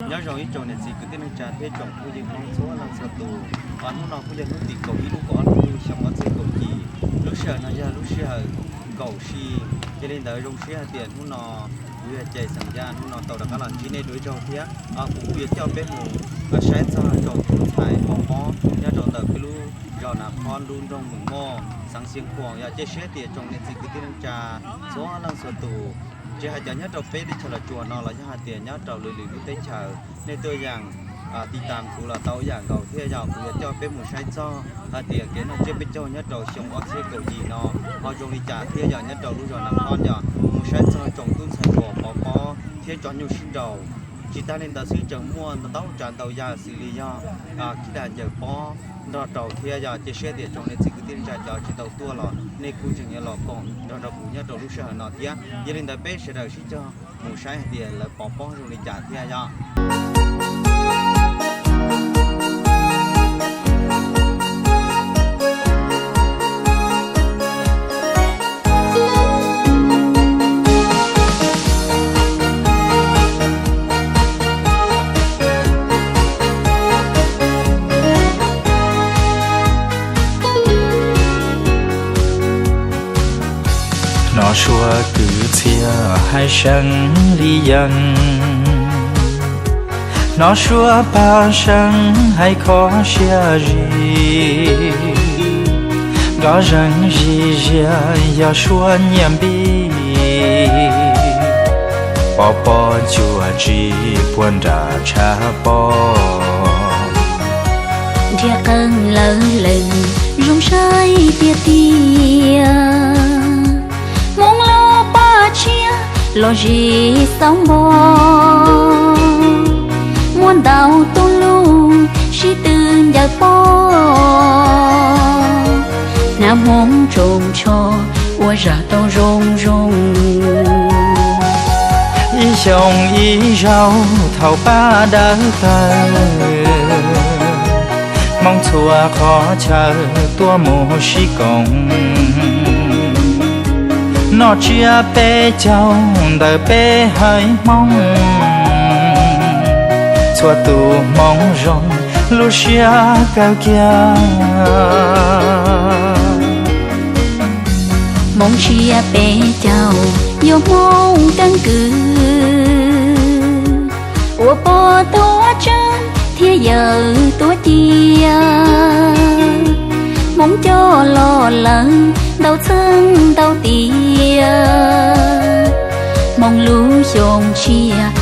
Nyob zoo ib tsoom niam txiv kwv tij neej tsa thiab tsoom phooj ywg Hmoob txhua leej txhua tus. Hnub no kuj yog hnub tim kaum ib lub kaum ob hli xyoo ob txhiab kaum yim. Lub sij hawm no yog lub sij hawm kaum sij, yog li ntawd zoo siab hais tias hnub no kuv yog Cai Xeem Yaj hnub no tau rov qab los ntsib nej dua ib zaug thiab. Kuv kuj yuav coj peb mus saib txog tsoom tub ntxhais pov pob nyob rau ntawm peb lub zos Nas Khob lub nroog Moos Moj xeev Xiav Khuam. Yog cia siab tias tsoom niam txiv kwv tij neej tsa txhua leej txhua tus, tsis hais cov nyob rau peb teb chaws Los Tsuas no los yog hais tias nyob rau lwm lwm lub teb chaws, nej tuaj yeem tiv tam kuv los tau ib yam nkaus thiab. Yog kuv yuav coj peb mus saib txog hais tias kev noj tsiab peb caug nyob rau xyoo ob txhiab kaum yim no ho zoo li cas thiab. Yog nyob rau lub zos Nas Khob yog mus saib txog tsoom tub ntxhais hluas pov pob thiab tso nyuj sib nraus. Tsis tas li ntawd xwb tseem muaj ntau tsav ntau yam xws li yog khib daj ncaws pob nrog rau thiab. Yog cia siab tias tsoom niam txiv kwv tij neej tsa cov tsis tau tuaj los nej kuj tseem yuav los koom nrog rau kuv nyob rau lub sij hawm no thiab. Yog li ntawd peb sawv daws sib cog mus saib hais tias lawv pov pob zoo li cas thiab yog. Hnov suab kwv txhiaj hais seev li yees, hnov suab paj seev hais kho siab zis, nrov zeeg zis zias yog suab nyiaj npib, pov pob cuam tsis puag nram tshav pob. Nrhiav qeej lawv lees zoo saib tiag tiag, Hmoob lub paj tshiab los zis xauv npo, muaj ntau tub lug sib tw ncaws pob, hnav Hmoob tsoos tsho ua zaj tau zoo zoo. Ib xyoo ib zaug thaum pab dawb tawg, Hmoob txhua qhov chaw tuaj mus sib koom, noj tsiab peb caug ntawm peb haiv Hmoob, txhua tus Hmoob zoo lub siab kawg kiag. Hmoob tsiab peb caug yog Hmoob keeb kwm, ua pog tuav tswv thiab yawm tuav ci, Hmoob coj los lawm ntau txheej ntau tiam, Hmoob lub xyoo tshiab